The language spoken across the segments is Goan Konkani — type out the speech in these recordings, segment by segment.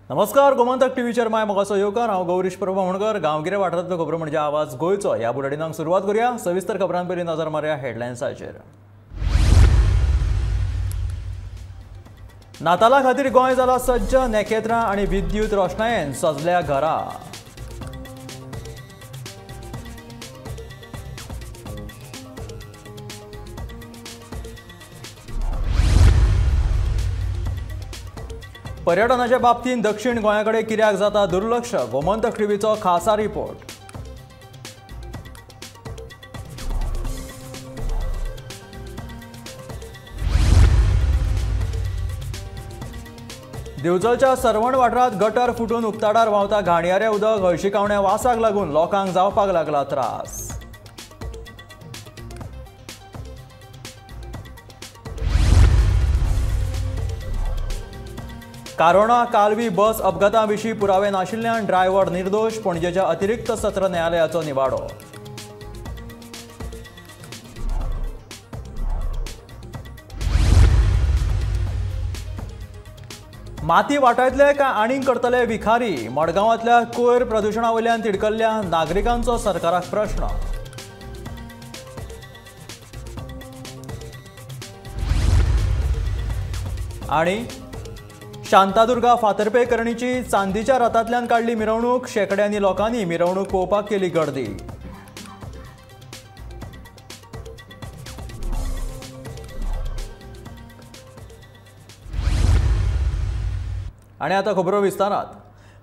नमस्कार, गोमंतक टीव्हीचेर my मोगाचो येवकार. हांव गौरीश प्रभू आमोणकर. गांवगिरे वाठारांतल्यो खबरो म्हणजे आवाज गोंयचो. ह्या बुलेटिनाक सुरवात करूया. सविस्तर खबरां पयलीं नजर मारया हेडलायन्साचेर. नाताला खातीर गोंय जाला सज्ज. नेकेत्रां आनी विद्युत रोशणायेन सजल्या घरां. पर्यटनाच्या बाबतींत दक्षिण गोंया कडेन कित्याक जाता दुर्लक्ष? गोमंतक टीव्हीचो खासा रिपोर्ट. दिवचलच्या सरवण वाठारांत गटर फुटून उक्ताडार व्हांवता घाणयारें उदक. हळशिकावण्या वासाक लागून लोकांक जावपाक लागला त्रास. कारोणा कालवी बस अपघाता विशीं पुरावे नाशिल्ल्यान ड्रायव्हर निर्दोश. पणजेच्या अतिरिक्त सत्र न्यायालयाचो निवाडो. माती वाटायतले काय आनीक करतले विखारी? मडगांवांतल्या कोयर प्रदुशणा वयल्यान तिडकल्ल्या नागरिकांचो सरकाराक प्रश्न. आनी शांतादुर्गा फातर्पे करणीची चांदीच्या रथांतल्यान काडली मिरवणूक. शेकड्यांनी लोकांनी मिरवणूक पळोवपाक केली गर्दी. आनी आतां खबरो विस्तारात.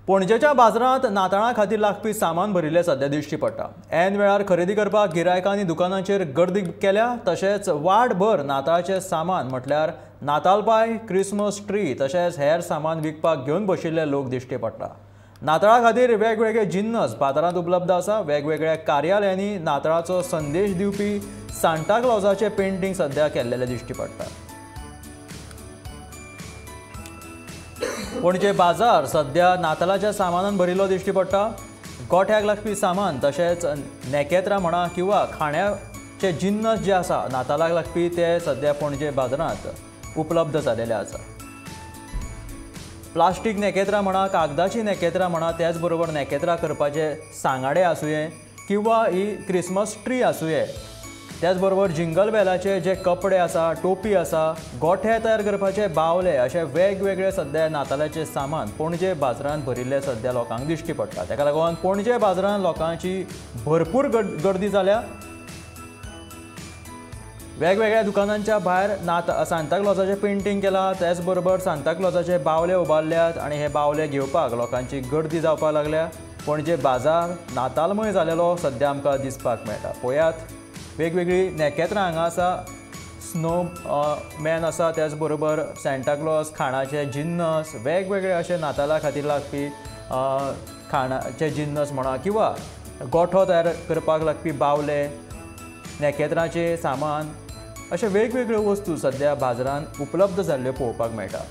पणजेच्या बाजारांत नाताळा खातीर लागपी सामान भरिल्लें सद्या दिश्टी पडटा. ऐन वेळार खरेदी करपाक गिरायकांनी दुकानांचेर गर्दी केल्या. तशेंच वाटभर नाताळाचें सामान म्हटल्यार नातालपाय, क्रिसमस ट्री तशेंच हेर सामान विकपाक घेवन बशिल्ले लोक दिश्टी पडटा. नाताळा खातीर वेगवेगळे जिन्नस बाजारांत उपलब्ध आसा. वेगवेगळ्या कार्यालयांनी नाताळाचो संदेश दिवपी सांता क्लॉजाचें पेंटींग सद्या केल्लेलें दिश्टी पडटा. पणजे बाजार सद्या नातालाच्या सामानान भरिल्लो दिश्टी पडटा. गोठ्याक लागपी सामान तशेंच नेकेत्रां म्हणा किंवा खाण्याचे जिन्नस जे आसा नातालाक लागपी ते सद्या पणजे बाजारांत उपलब्ध जालेले आसा. प्लास्टीक नेकेत्रां म्हणा, कागदाची नेकेत्रां म्हणा, त्याच बरोबर नेकेत्रां करपाचे सांगाडे आसुये किंवा ही क्रिसमस ट्री आसुये, त्याच बरोबर जिंगल बेलाचे जे कपडे आसा, टोपी आसा, गोठे तयार करपाचे बावले अशे वेगवेगळे सद्या नातालाचे सामान पणजे बाजारांत भरिल्ले सद्या लोकांक दिश्टी पडटा. ताका लागून पणजे बाजारांत लोकांची भरपूर गर्दी जाल्या. वेगवेगळ्या दुकानांच्या भायर सांता क्लॉजाचें पेंटींग केलां, त्याच बरोबर सांता क्लॉजाचे बावले उबारल्यात आनी हे बावले घेवपाक लोकांची गर्दी जावपाक लागल्या. पणजे बाजार नातालमय जालेलो सद्या आमकां दिसपाक मेळटा. पळयात वेगवेगळी नेकेत्रां हांगा आसा, स्नो मॅन आसा, त्याच बरोबर सांता क्लॉज, खाणाचे जिन्नस, वेगवेगळे अशे नाताला खातीर लागपी खाणाचे जिन्नस म्हणा किंवा गोठो तयार करपाक लागपी बावले, नेकेत्रांचे सामान अशे वेगवेगळ्यो वस्तू सद्या बाजारांत उपलब्ध जाल्ल्यो पळोवपाक मेळटा.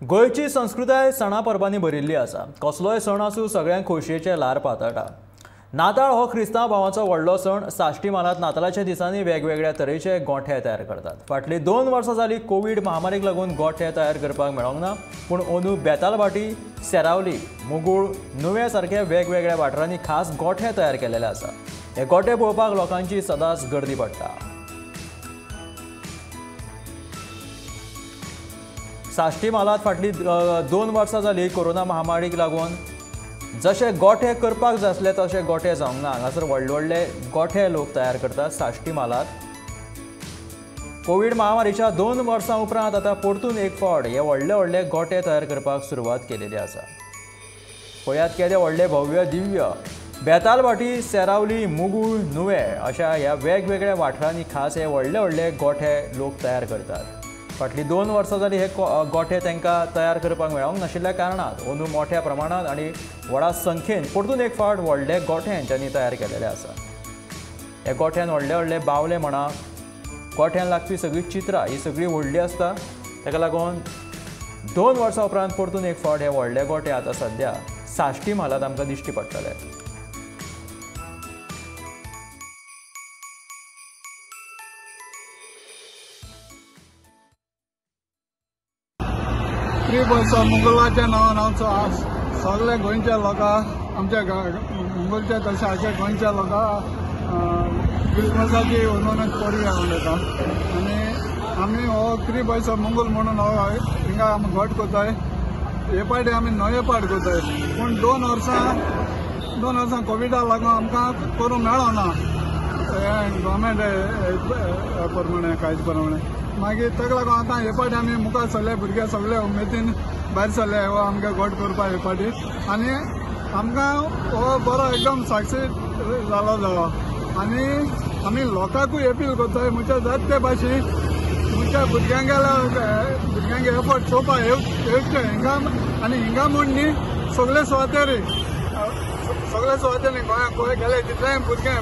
गोंयची संस्कृताय सणा परबांनी भरिल्ली आसा. कसलोय सण आसूं सगळ्यांक खोशयेचे ल्हार पातळटा. नाताळ हो क्रिस्तांव भावांचो व्हडलो सण. साश्टी म्हालांत नातालाच्या दिसांनी वेगवेगळ्या तरेचे गोठे तयार करतात. फाटलीं 2 वर्सां जालीं कोवीड महामारीक लागून गोठे तयार करपाक मेळोंक ना, पूण अंदू बेतालभाटी, सेरावली, मुगूळ, नुवें सारक्या वेगवेगळ्या वाठारांनी खास गोठे तयार केलेले आसा. हे गोठे पळोवपाक लोकांची सदांच गर्दी पडटा. साश्टी म्हालांत फाटलीं 2 वर्सां जालीं कोरोना महामारीक लागून जशे गोठे करपाक जाय आसले तशे गोठे जावंक ना. हांगासर व्हडले व्हडले गोठे लोक तयार करतात. साश्टी म्हालांत कोवीड महामारीच्या 2 वर्सां उपरांत आतां परतून एक फावट हे व्हडले व्हडले गोठे तयार करपाक सुरवात केलेली आसा. पळयात केदे व्हडले भव्य दिव्य बेतालभाटी, सेरावली, मुगूळ, नुवें अशा ह्या वेगवेगळ्या वाठारांनी खास हे व्हडले व्हडले गोठे लोक तयार करतात. फाटलीं 2 वर्सां जालीं हे गोठे तांकां तयार करपाक मेळोंक नाशिल्ल्या कारणान अंदू मोठ्या प्रमाणांत आनी व्हडा संख्येन परतून एक फावट व्हडले गोठे हेंच्यांनी तयार केलेले आसा. ह्या गोठ्यान व्हडले व्हडले बावले म्हणा, गोठ्यान लागपी सगळीं चित्रां ही सगळीं व्हडलीं आसता. ताका लागून 2 वर्सां उपरांत परतून एक फावट हे व्हडले गोठे आतां सद्या साश्टी म्हालांत आमकां दिश्टी पडटले. थ्री बॉयस मुंगुलाच्या नांवान हांव सगळे गोंयच्या लोकांक, आमच्या मुंगुलच्या तशें आख्या गोंयच्या लोकांक क्रिसमसाची वनवनच परबी हांव उलयता. आनी आमी हो थ्री बॉयस मुंगूल म्हणून हो हिंगा आमी घट करताय. हे पाटी आमी नवे पाट करताय, पूण दोन वर्सां कोविडा लागून आमकां करूंक मेळना गव्हर्मेंट प्रमाणे कायदे प्रमाणे. मागीर ताका लागून आतां हे पाटी आमी मुखार सरले, भुरगे सगळे उमेदीन भायर सरले हो आमकां घट करपाक हे पाटी. आनी आमकां हो बरो एकदम सक्सेस जालो जालो. आनी आमी लोकांकूय अपील करताय, म्हणजे जात ते भाशेन तुमच्या भुरग्यांक एफर्ट चोवपाक येवचें हिंगा. आनी हिंगा म्हूण न्ही, सगळे सुवातेर गोंयांत खंय गेले तितलेय भुरगे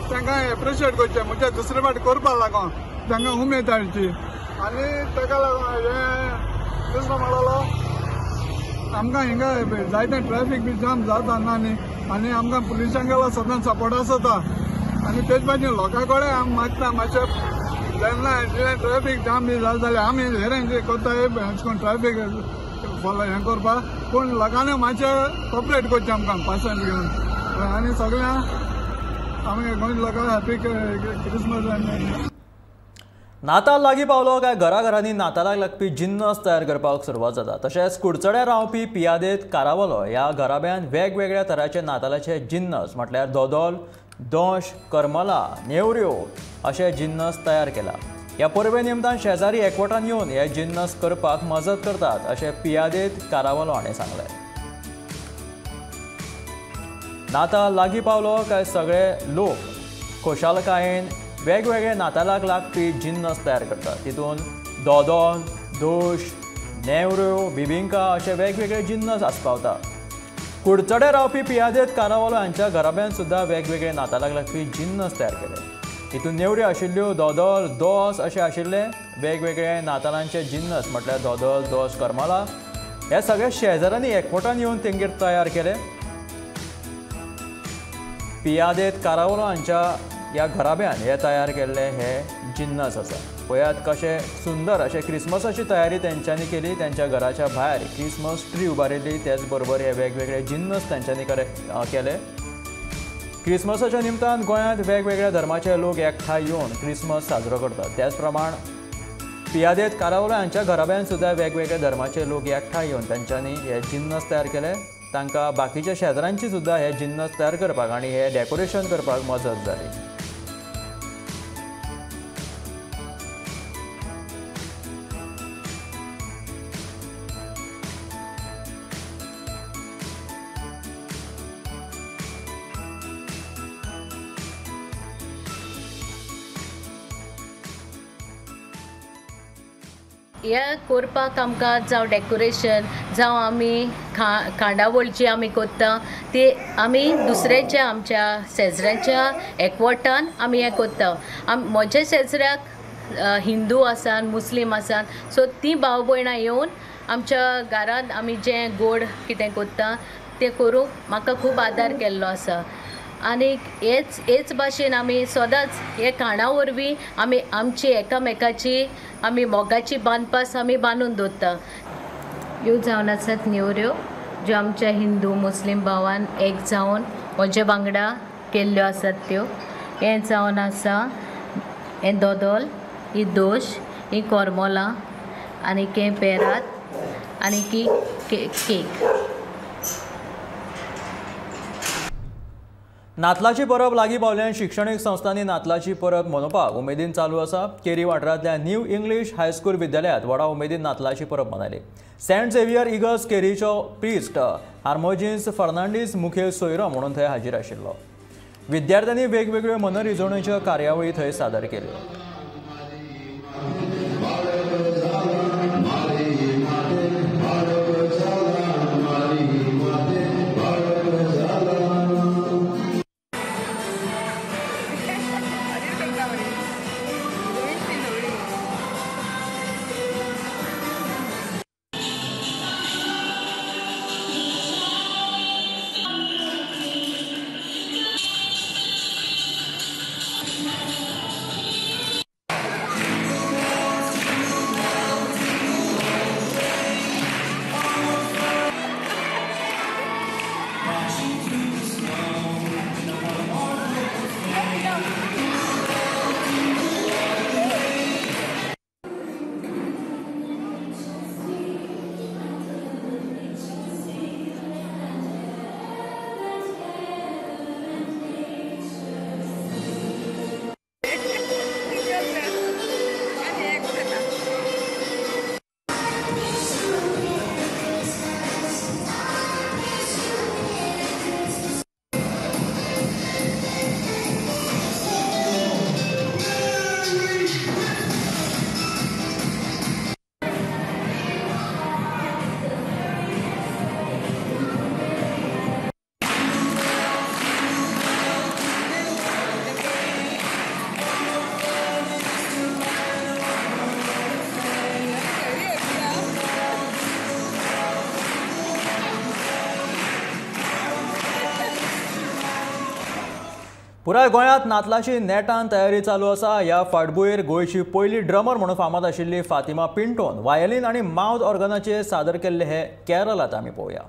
तांकां एप्रिशिएट करचें, म्हणजे दुसरे फावट करपाक लागून तांकां उमेद हाडची. आनी ताका लागून हें दुसरो म्हणलो आमकां हिंगा जायते ट्रॅफिक बी जाम जाता ना न्ही, आनी आमकां पुलिसांगेलो सदांच सपोर्ट आसता. आनी तेच भाशेन लोकां कडेन आमी मागता मातशें जेन्ना ट्रॅफिक जाम बी जालें जाल्यार आमी हेरेंज करता अशें ट्रॅफिक फॉलो हें करपाक, पूण लोकांनी मातशें कॉपरेट करचें आमकां पासांत घेवन. आनी सगळ्यांक आमी गोंय लोकांक हॅपी क्रिसमस. नाताल लागीं पावलो काय घराघरांनी नातालाक लागपी जिन्नस तयार करपाक सुरवात जाता. तशेंच कुडचड्यार रावपी पियादेत कारावलो ह्या घराब्यान वेगवेगळ्या तरांचे नातालाचे जिन्नस म्हटल्यार दोदोल, दोश, करमला, नेवऱ्यो अशे जिन्नस तयार केला. ह्या परबे निमतान शेजारी एकवटान येवन हे जिन्नस करपाक मजत करतात अशें पियादेत कारावलो हाणें सांगलें. नाताल लागीं पावलो काय सगळे लोक खोशालकायेन वेगवेगळे नातालाक लागपी जिन्नस तयार करतात. तितून दोदोल, दोश, नेवऱ्यो, बिबिंका अशे वेगवेगळे जिन्नस आस्पावता. कुडचडे रावपी पियादेत कारावलो हांच्या घराब्यान सुद्दां वेगवेगळे नातालाक लागपी जिन्नस तयार केले. तितून नेवऱ्यो आशिल्ल्यो, दोदोल, दोस अशे आशिल्ले वेगवेगळे नातालांचे जिन्नस म्हटल्यार दोदोल, दोस, करमला हे सगळे शेजाऱ्यांनी एकवटान येवन तेंगेर तयार केले. पियादेत कारावलो हांच्या ह्या घराब्यान हे तयार केल्ले हे जिन्नस आसा. पळयात कशें सुंदर अशें क्रिसमसाची तयारी तेंच्यांनी केली. तेंच्या घराच्या भायर क्रिसमस ट्री उबारिल्ली, त्याच बरोबर हे वेगवेगळे जिन्नस तेंच्यांनी केले. क्रिसमसाच्या निमतान गोंयांत वेगवेगळ्या धर्माचे लोक एकठांय येवन क्रिसमस साजरो करतात. त्याच प्रमाण पियादेत कारावलो हांच्या घराब्यान सुद्दां वेगवेगळ्या धर्माचे लोक एकठांय येवन तेंच्यांनी हे जिन्नस तयार केले. तांकां बाकीच्या शेजाऱ्यांची सुद्दां हे जिन्नस तयार करपाक आनी हे डेकोरेशन करपाक मजत जाली. हें करपाक आमकां जावं डेकोरेशन जावं आमी खाणावळची आमी करता ती आमी दुसऱ्याच्या आमच्या शेजऱ्यांच्या एकवटान आमी हें करता. म्हज्या शेजऱ्याक हिंदू आसात, मुस्लीम आसात, सो ती भाव भयणां येवन आमच्या घरांत आमी जें गोड कितें करता तें करूंक म्हाका खूब आदार केल्लो आसा. आनी हेच भाशेन आमी सदांच हे खाणा वरवीं आमी आमची एकामेकाची आमी मोगाची बांदपास आमी बांदून दवरता. ह्यो जावन आसात नेवऱ्यो ज्यो आमच्या हिंदू मुस्लीम भावान एक जावन म्हजे वांगडा केल्ल्यो आसात त्यो. हें जावन आसा हें दोदोल, ही दोश, ही कोरमोलां आनी हें पेरात आनी की केक. नातलाची परब लागीं पावल्यान शिक्षणीक संस्थांनी नातलाची परब मनोवपाक उमेदीन चालू आसा. केरी वाठारांतल्या न्यू इंग्लीश हायस्कूल विद्यालयांत व्हडा उमेदीन नातलाची परब मनयली. सेंट झेवियर इगर्ज केरीचो प्रिस्ट हार्मोजिन्स फर्नांडीस मुखेल सोयरो म्हणून थंय हाजीर आशिल्लो. विद्यार्थ्यांनी वेगवेगळ्यो मनरिजवणेच्यो कार्यावळी थंय सादर केल्यो. पुराय गोंयांत नातलाची नेटान तयारी चालू आसा. ह्या फाटभुंयेर गोंयची पयली ड्रमर म्हणून फामाद आशिल्ली फातिमा पिंटोन वायलीन आनी मावथ ऑर्गनाचेर सादर केल्ले हे कॅरल आतां आमी पळोवया.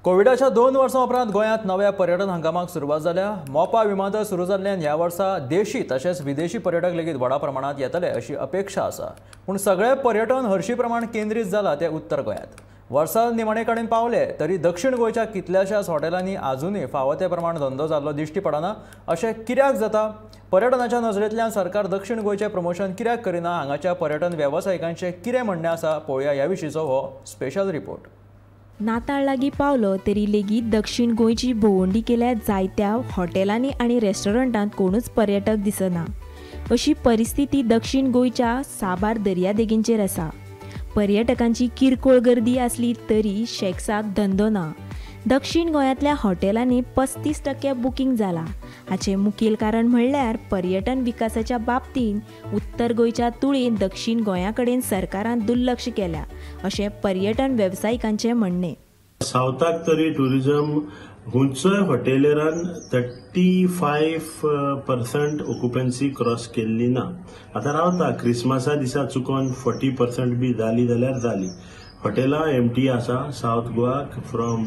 कोविडाच्या 2 वर्सां उपरांत गोंयांत नव्या पर्यटन हंगामाक सुरवात जाल्या. मोपा विमानतळ सुरू जाल्ल्यान ह्या वर्सा देशी तशेंच विदेशी पर्यटक लेगीत व्हडा प्रमाणांत येतले अशी अपेक्षा आसा. पूण सगळें पर्यटन हरशी प्रमाण केंद्रीत जाला तें उत्तर गोंयांत. वर्सा निमाणे कडेन पावले तरी दक्षिण गोंयच्या कितल्याशाच हॉटेलांनी आजुनूय फावो ते प्रमाण धंदो जाल्लो दिश्टी पडना. अशें कित्याक जाता? पर्यटनाच्या नजरेंतल्यान सरकार दक्षिण गोंयचें प्रमोशन कित्याक करिना? हांगाच्या पर्यटन वेवसायिकांचें कितें म्हणणें आसा? पळोवया ह्या विशींचो हो स्पेशल रिपोर्ट. नाताळ लागीं पावलो तरी लेगीत दक्षिण गोंयची भोंवडी केल्या जायत्या हॉटेलांनी आनी रेस्टॉरंटांत कोणूच पर्यटक दिसना. अशी परिस्थिती दक्षिण गोंयच्या साबार दर्यादेगेंचेर आसा. पर्यटकांची किरकोळ गर्दी आसली तरी शॅक्साक धंदो ना. दक्षिण गोंयांतल्या हॉटेलांनी 35% बुकींग जाला. हाचें मुखेल कारण म्हणल्यार पर्यटन विकासाच्या बाबतींत उत्तर गोंयच्या तुळेन दक्षिण गोंया कडेन सरकारान दुर्लक्ष केल्या अशें पर्यटन वेवसायिकांचें म्हणणें. सावथाक तरी ट्युरिजम खंयचोय हॉटेलरान 35% ऑक्युपन्सी क्रॉस केल्ली ना. आतां रावता क्रिसमसा दिसा चुकोन 40% बी जाली जाल्यार जाली. हॉटेलां एमटी आसा सावथ गोवाक फ्रॉम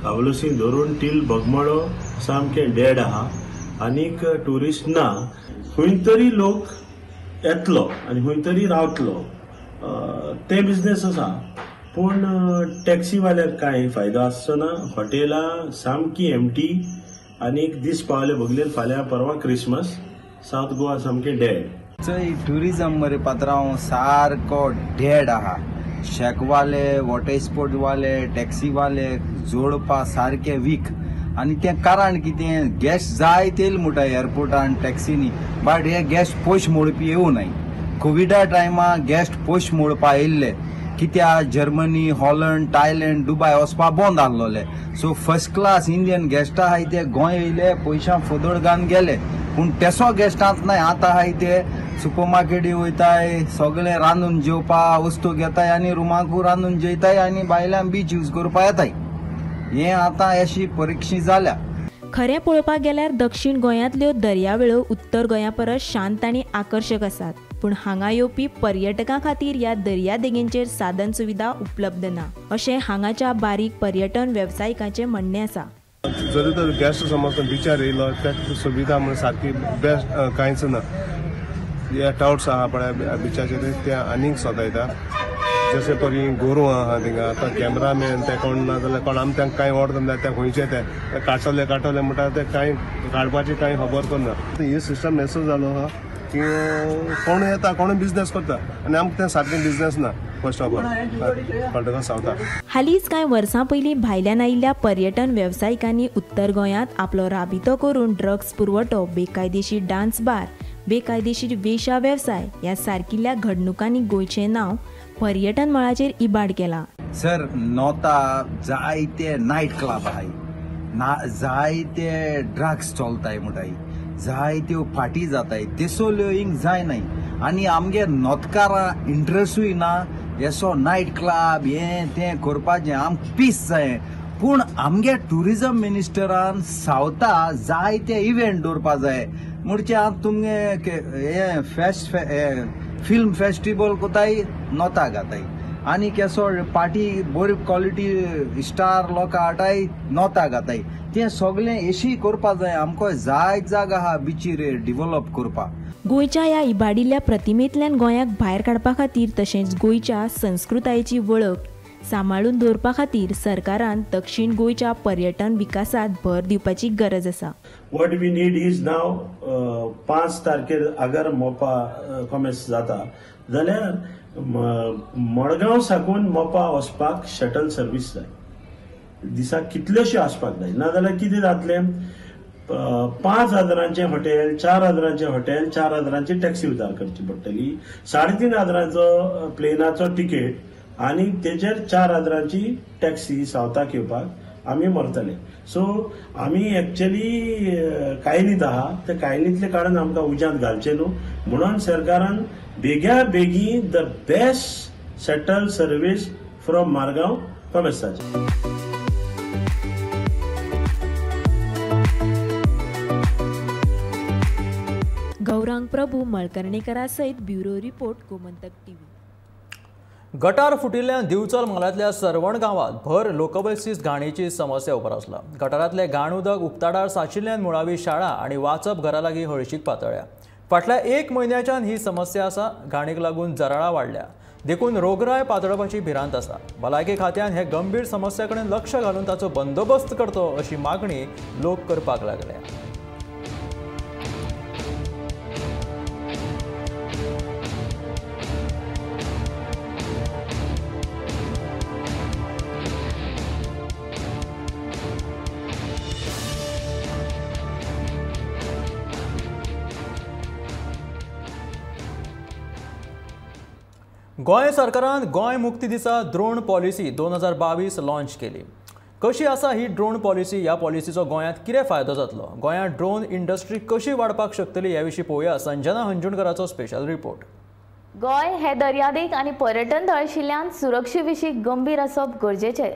कावलुसी धरून टील बोगमाळो सामकें डेड आहा आनीक ट्युरिस्ट ना. खंय तरी लोक येतलो आनी खंय तरी रावतलो ते बिजनेस आसा. पूण टॅक्सीवाल्यांक कांय फायदो आसचो ना. हॉटेलां सामकी एमटी आनीक दीस पावले बगलेन फाल्यां परवां क्रिसमस सावथ गोवा सामकें डेड. चोय ट्युरिजम मरे पात्रांव सारको डेड आहा. शॅकवाले, वॉटर स्पोर्टवाले, टॅक्सीवाले जोडपा सारके वीक. आनी तें कारण कितें, गॅस जाय तेल म्हणटा एअरपोर्टान टॅक्सीनी, बट हे गॅस पयशे मोडपी येवनाय. कोविडा टायमा गॅस्ट पयशे मोडपा येयल्ले कित्याक जर्मनी, हॉलंड, थायलंड, दुबाय वचपा बंद आसलोले. सो फर्स्ट क्लास इंडियन गेस्टां आहाय ते गोंय येयले, पयशां फोदोड घालून गेले. पूण तेसो गेस्टांत नाय. आतां आहाय ते सुपर मार्केटी वयताय, सगळें रांदून जेवपा वस्तू घेताय आनी रुमाकू रांदून जेयताय आनी भायल्यान बीच यूज करपा येताय. हें आतां अशी परिक्षी जाल्या. खरें पळोवपाक गेल्यार दक्षिण गोंयांतल्यो दर्यावेळो उत्तर गोंया परस शांत आनी आकर्शक आसात, पूण हांगा येवपी पर्यटकां खातीर ह्या दर्यादेगेंचेर साधन सुविधा उपलब्ध ना अशें हांगाच्या बारीक पर्यटन वेवसायिकांचें म्हणणें आसा. जरी तर गेस्ट समज बिचार येयलो ताका सुविधा म्हणून सारकी बेस्ट कांयच ना. हे टावट्स आहा पळय बिचाचेर ते आनीक सोदायता. जशे परी गोरवां आहा थिंगा आतां कॅमेरामॅन ते कोण ना जाल्यार कोण आमी तांकां कांय ऑर्डर दिना, ते खंयचे ते काडटले काडटले म्हणटा ते कांय काडपाची कांय खबर करना. ही सिस्टम असो जालो आहा की कोण येता कोण बिजनेस करता आनी आमकां तें सारकें बिजनेस ना. फर्स्ट ऑफ ऑल कळटकच सावता. हालींच कांय वर्सां पयलीं भायल्यान आयिल्ल्या पर्यटन वेवसायिकांनी उत्तर गोंयांत आपलो राबितो करून ड्रग्स पुरवठो, बेकायदेशीर डान्स बार, बेकायदेशीर वेशा वेवसाय ह्या सारकिल्ल्या घडणुकांनी गोंयचें नांव पर्यटन मळाचेर इबाड केला. सर नोता जायते नायट क्लब आहाय ना, जायते ड्रग्स चलताय म्हणटाय, जायत्यो पार्टी जाताय, तेसोल्यो हिंग जायनाय. आनी आमगे नोतकारां इंट्रस्टूय ना येसो नायट क्लब हें तें करपाचें, आमकां पीस जाय. पूण आमगे ट्युरिजम मिनिस्टरान सावता जायते इव्हेंट दवरपा जाय. म्हणचे आतां तुमगे हें फेस्ट फिल्म फेस्टिवल कोताय नोता घाताय आनी केसो पार्टी बरी क्वॉलिटी स्टार लोकां हाटाय नोता घाताय. तें सगळें एशी करपा जाय. आमकां जायत जागा आहा बिचीर डिवलप करपाक. गोंयच्या ह्या इबाडिल्ल्या प्रतिमेंतल्यान गोंयाक भायर काडपा खातीर तशेंच गोंयच्या संस्कृतायेची वळख सांबाळून दवरपा खातीर सरकारान दक्षिण गोंयच्या पर्यटन विकासात भर दिवपाची गरज आसा. What we need is now 5 तारखेर अगर मोपा कॉमेस जाता जाल्यार मडगांव साकून मोपा वचपाक शटल सर्वीस जाय. दिसाक कितल्योश्यो आसपाक जाय, नाजाल्यार कितें जातलें 5 हजारांचें हॉटेल, 4 हजारांचें हॉटेल, 4 हजारांची टॅक्सी उदार करची पडटली, 3.5 हजारांचो प्लेनाचो तिकेट आनी तेजेर 4 हजारांची टॅक्सी सावथाक येवपाक आमी मरतले. सो आमी एक्चुअली कायलींत आहा, ते कायलींतले काडून आमकां उज्यांत घालचें न्हू म्हणून सरकारान बेग्या बेगीन the best shuttle service from Margao कॉमेसाचें. Gaurang Prabhu मळकर्णेकरा सयत ब्युरो रिपोर्ट, गोमंतक टीव्ही. गटार फुटिल्ल्यान दिवचल म्हालांतल्या सरवण गांवांत भर लोकबसीस घाणीची समस्या उप्रासला. गटारांतलें घाण उदक उक्ताडार सांचिल्ल्यान मुळावी शाळा आनी वाचप घरा लागीं हळशीक पातळ्ळ्या. फाटल्या 1 म्हयन्याच्यान ही समस्या आसा. घाणीक लागून जराळां वाडल्या देखून रोगराय पातळपाची भिरांत आसा. भलायकी खात्यान हे गंभीर समस्या कडेन लक्ष घालून ताचो बंदोबस्त करचो अशी मागणी लोक करपाक लागल्या. गोंय सरकारान गोंय मुक्ती दिसा ड्रोन पॉलिसी 2022 लॉन्च केली. कशी आसा ही ड्रोन पॉलिसी, ह्या पॉलिसीचो गोंयांत कितें फायदो जातलो, गोंयांत ड्रोन इंडस्ट्री कशी वाडपाक शकतली ह्या विशीं पळोवया संजना हंजुणकराचो स्पेशल रिपोर्ट. गोंय हे दर्यादेग आनी पर्यटन थळ आशिल्ल्यान सुरक्षे विशीं गंभीर आसप गरजेचें.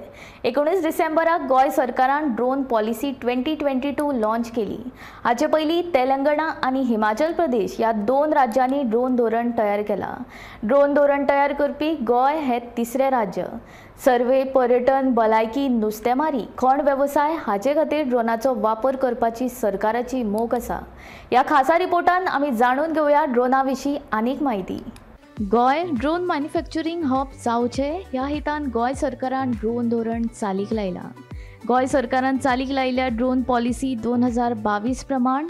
19 डिसेंबराक गोंय सरकारान ड्रोन पॉलिसी 2022 लॉन्च केली. हाचे पयलीं तेलंगणा आनी हिमाचल प्रदेश ह्या 2 राज्यांनी ड्रोन धोरण तयार केलां. ड्रोन धोरण तयार करपी गोंय हे तिसरें राज्य. सर्वे, पर्यटन, भलायकी, नुस्तेमारी, खण वेवसाय हाचे खातीर ड्रोनाचो वापर करपाची सरकाराची मोख आसा. ह्या खासा रिपोर्टान आमी जाणून घेवया ड्रोना विशीं आनीक म्हायती. गोंय ड्रोन मॅन्युफॅक्चरींग हब जावचें ह्या हितान गोंय सरकारान ड्रोन धोरण चालीक लायलां. गोंय सरकारान चालीक लायिल्ल्या ड्रोन पॉलिसी 2022 प्रमाण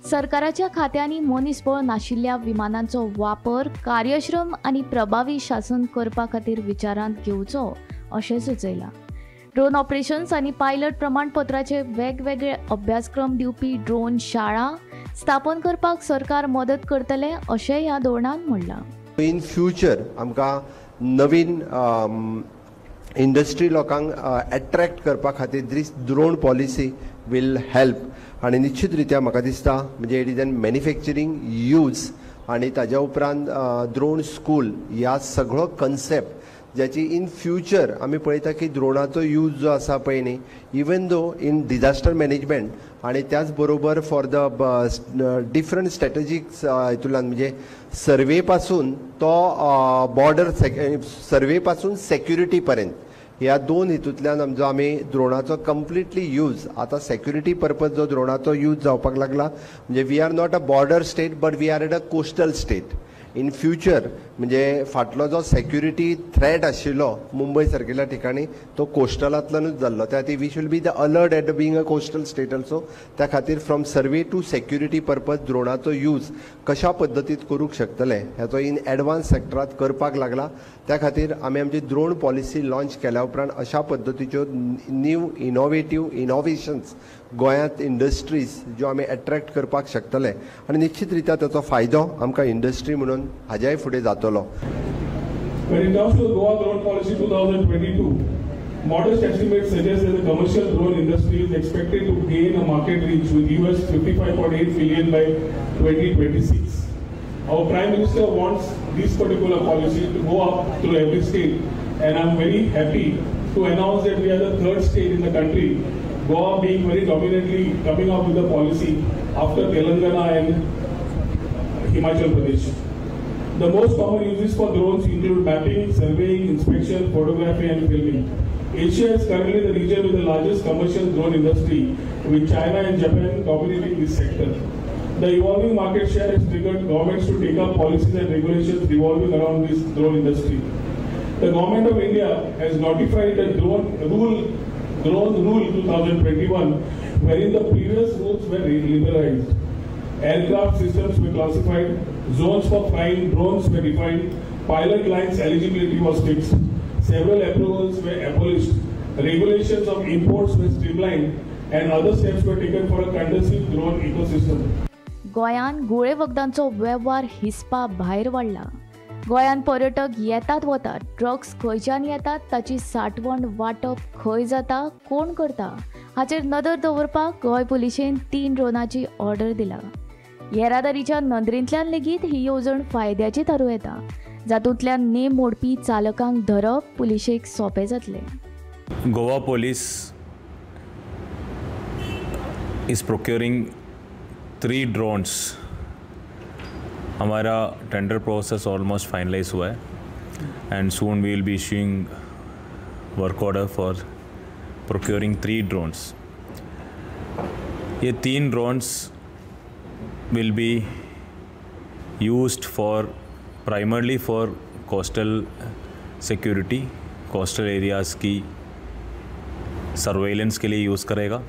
सरकाराच्या खात्यांनी मनीसबळ नाशिल्ल्या विमानांचो वापर कार्यक्षम आनी प्रभावी शासन करपा खातीर विचारांत घेवचो अशें सुचयलां. ड्रोन ऑपरेशन्स आनी पायलट प्रमाणपत्राचे वेगवेगळे अभ्यासक्रम दिवपी ड्रोन शाळा स्थापन करपाक सरकार मदत करतले अशें ह्या धोरणान म्हणलां. इन फ्युचर आमकां नवीन इंडस्ट्री लोकांक एट्रॅक्ट करपा खातीर this drone policy will help. आनी निश्चित रित्या म्हाका दिसता म्हणजे it is an manufacturing use आनी ताज्या उपरांत ड्रोन स्कूल ह्या सगळो कन्सेप्ट ज्याची इन फ्युचर आमी पळयता की द्रोणाचो यूज जो आसा पळय न्ही, even though in disaster management आनी त्याच बरोबर फॉर the different strategic हितूंतल्यान, म्हणजे सर्वे पासून तो बॉर्डर सर्वे पासून सेक्युरिटी पर्यंत ह्या दोन हितूंतल्यान आमचो आमी द्रोणाचो कंप्लिटली यूज आतां सेक्युरिटी पर्पज जो द्रोणाचो यूज जावपाक लागला. म्हणजे we are not a border state but we are at a coastal state. In future म्हणजे फाटलो जो सेक्युरिटी थ्रेट आशिल्लो मुंबय सारकेल्या ठिकाणी तो कोस्टलांतल्यानूच जाल्लो, त्या खातीर we should be the alert at being a coastal state also. त्या खातीर from survey to security purpose द्रोणाचो use कशा पद्दतीत करूंक शकतले हेचो इन एडवान्स सेक्टरांत करपाक लागला. त्या खातीर आमी आमची द्रोण पॉलिसी लॉन्च केल्या उपरांत अशा पद्दतीच्यो न्यू इनोवेटीव इनोवेशन्स गोंयांत इंडस्ट्रीज ज्यो आमी एट्रॅक्ट करपाक शकतले आनी निश्चित रित्या ताचो फायदो आमकां इंडस्ट्री म्हणून हाज्याय फुडें जातलो. When it comes to the Goa Drone Policy 2022, modest estimates suggest that the commercial drone industry is expected to gain a market reach with US 55.8 billion by 2026. Our Prime Minister wants this particular policy to go up through every state, and I'm very happy to announce that we are the third state in the country, Goa being very dominantly coming up with the policy after Telangana and Himachal Pradesh. The most common uses for drones include mapping, surveying, inspection, photography and filming. Asia is currently the region with the largest commercial drone industry, with China and Japan dominating this sector. The evolving market share has triggered governments to take up policies and regulations revolving around this drone industry. The Government of India has notified the Drone Rule 2021, wherein the previous rules were liberalized. Aircraft systems were classified, zones for flying drones were defined, pilot lines eligibility was fixed, several approvals were abolished, regulations of imports were streamlined, and other steps were taken for a conducive drone ecosystem. गोंयांत गुळे वखदांचो वेव्हार हिसपा भायर वाडला. गोंयांत पर्यटक येतात वतात, ड्रग्स खंयच्यान येतात, ताची साठवण वांटप खंय जाता, कोण करता हाचेर नदर दवरपाक गोंय पुलिशेन 3 ड्रोनाची ऑर्डर दिला. येरादारीच्या नदरेंतल्यान लेगीत ही येवजण फायद्याची थारूं येता, जातूंतल्यान नेम मोडपी चालकांक धरप पुलिशेक सोंपें जातलें. Goa police is procuring 3 drones. हमारा टेंडर प्रोसेस ऑलमोस्ट फाइनलाइज हुआ है and soon we will be issuing work order for procuring 3 drones. ये 3 drones will be used for primarily for coastal security, coastal areas की सर्वेलेंस के लिए यूज़ करेगा.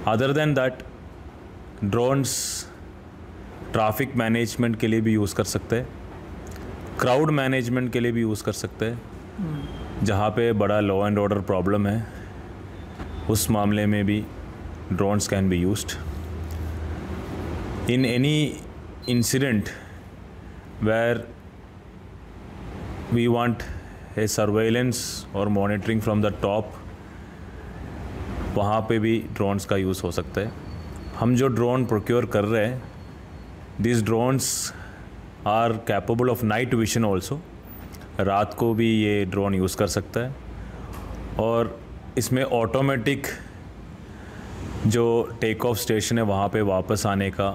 Other than that drones traffic management K लिए भी यूज़ कर सकते हैं, क्राउड मैनेजमेंट के लिए भी यूज़ कर सकते हैं. जहाँ पे बड़ा लॉ एंड ऑर्डर प्रॉब्लम है उस मामले में भी drones can be used. In any incident where we want a surveillance Aur monitoring from the top, वहाँ पे भी ड्रोन्स का यूज़ हो सकता है. हम जो ड्रोन प्रोक्योर कर रहे हैं, these drones are capable of night vision also. रात को भी ये ड्रोन यूज़ कर सकता है और इसमें ऑटोमेटिक जो टेक ऑफ स्टेशन है वहाँ पे वापस आने का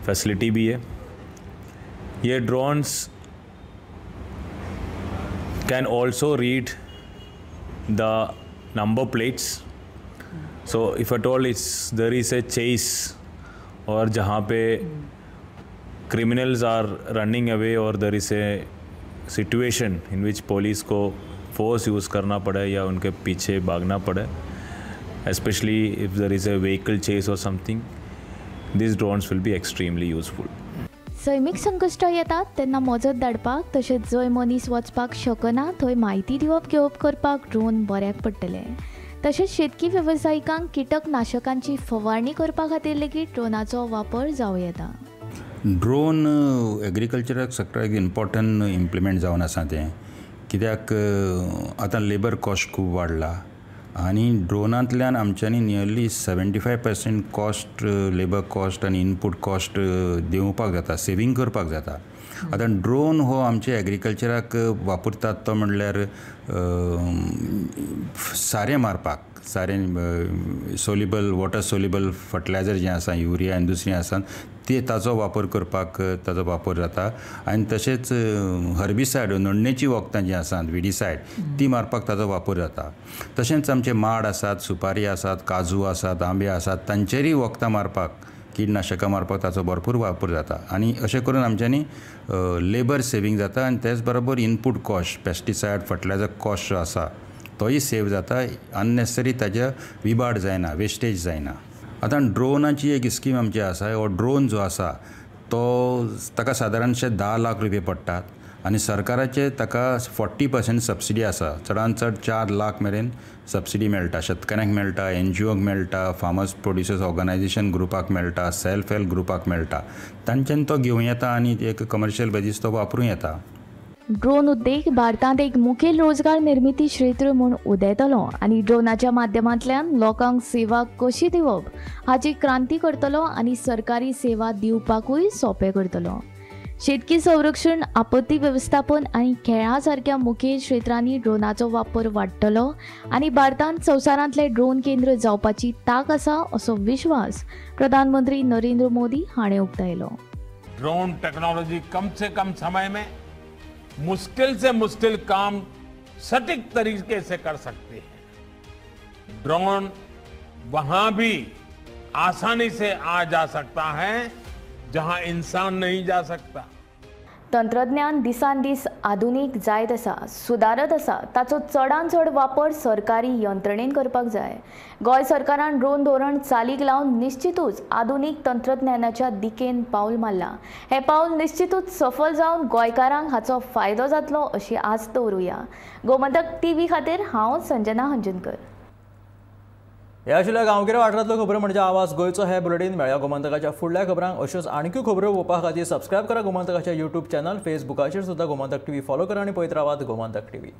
फैसिलिटी भी है. ये drones can also read the number plates. So if at all it's there is a chase और जहाँ पे criminals are running away और there is a situation in which police को फोर्स यूज़ करना पड़े या उनके पीछे भागना पड़े, especially if there is a vehicle chase or something, these drones will be extremely useful. सैमीक संकश्टां येतात तेन्ना मजत धाडपाक तशेंच जंय मनीस वचपाक शकना थंय म्हायती दिवप घेवप करपाक ड्रोन बऱ्याक पडटले. तशेंच शेतकी वेवसायिकांक किटकनाशकांची फवारणी करपा खातीर लेगीत ड्रोनाचो वापर जावं येता. ड्रोन एग्रीकल्चराक सगळ्याक इम्पॉर्टंट इम्प्लिमेंट जावन आसा तें, कित्याक आतां लेबर कॉस्ट खूब वाडला आनी ड्रोनांतल्यान आमच्यांनी nearly 75% cost, labour cost आनी इनपूट कॉस्ट देंवोवपाक जाता, सेवींग करपाक जाता. आतां ड्रोन हो आमचे एग्रीकल्चराक वापरतात तो म्हणल्यार सारें मारपाक, सारें सोल्युबल, वॉटर सोल्युबल फर्टिलायझर जें आसा, युरिया आनी दुसरीं आसा ते ताचो वापर करपाक ताचो वापर जाता. आनी तशेंच हर्बिसायड, नडणेचीं वखदां जीं आसात, विडिसायड, ती मारपाक ताचो वापर जाता. तशेंच आमचे माड आसात, सुपारी आसात, काजू आसात, आंबे आसात, तांचेरूय वखदां मारपाक, किटनाशकां मारपाक ताचो भरपूर वापर जाता. आनी अशें करून आमच्यांनी लेबर सेवींग जाता आनी तेच बरोबर input cost, pesticide, fertiliser cost जो आसा तोय सेव जाता, अननेसेसरी ताजे विबाड जायना, वेस्टेज जायना. आतां ड्रोनाची एक स्कीम आमची आसा. हो ड्रोन जो आसा तो ताका सादारणशे 10 लाख रुपये पडटात आनी सरकाराचे ताका 40% सबसिडी आसा. चडान चड 4 लाख मेरेन सबसिडी मेळटा, शेतकाऱ्यांक मेळटा, एनजीओक मेळटा, फार्मर्स प्रोड्युसर्स ऑर्गनायझेशन ग्रुपाक मेळटा, सेल्फ हेल्प ग्रुपाक मेळटा. तांच्यान तो घेवं येता आनी एक कमर्शियल बेजीस तो वापरूं येता. ड्रोन उद्देग भारतांत एक मुखेल रोजगार निर्मिती क्षेत्र म्हूण उदेतलो आनी ड्रोनाच्या माध्यमांतल्यान लोकांक सेवा कशी दिवप हाची क्रांती करतलो आनी सरकारी सेवा दिवपाकूय सोंपें करतलो. शेतकी संरक्षण, आपत्ती वेवस्थापन आनी खेळा सारक्या मुखेल क्षेत्रांनी ड्रोनाचो वापर वाडटलो आनी भारतांत संवसारांतले ड्रोन केंद्र जावपाची तांक आसा असो विश्वास प्रधानमंत्री नरेंद्र मोदी हाणें उक्तायलो. ड्रोन टेक्नोलॉजी कम से कम समय में मुश्किल से मुश्किल काम सटीक तरीके से कर सकती है. ड्रोन वहां भी आसानी से आ जा सकता है जहां इंसान नहीं जा सकता. तंत्रज्ञान दिसान दीस आधुनीक जायत आसा, सुदारत आसा, ताचो चडान चड वापर सरकारी यंत्रणेन करपाक जाय. गोंय सरकारान ड्रोन धोरण चालीक लावन निश्चितूच आधुनीक तंत्रज्ञानाच्या दिकेन पावल मारलां. हें पावल निश्चितूच सफल जावन गोंयकारांक हाचो फायदो जातलो अशी आस्त दवरुया. गोमंतक टीव्ही खातीर हांव संजना हंजनकर. ह्या आशिल्ल्या गांवगिऱ्या वाठारांतल्यो खबरो म्हणजे आवाज गोंयचो हे बुलेटीन. मेळ्या गोमंतकाच्या फुडल्या खबरांक. अश्योच आणखी खबरो पळोवपा खातीर सबस्क्रायब करा गोमंतकाच्या यूट्यूब चॅनल, फेसबुकाचेर सुद्दां गोमंतक टीव्ही फॉलो करा आनी पळयत रावात गोमंतक टीव्ही.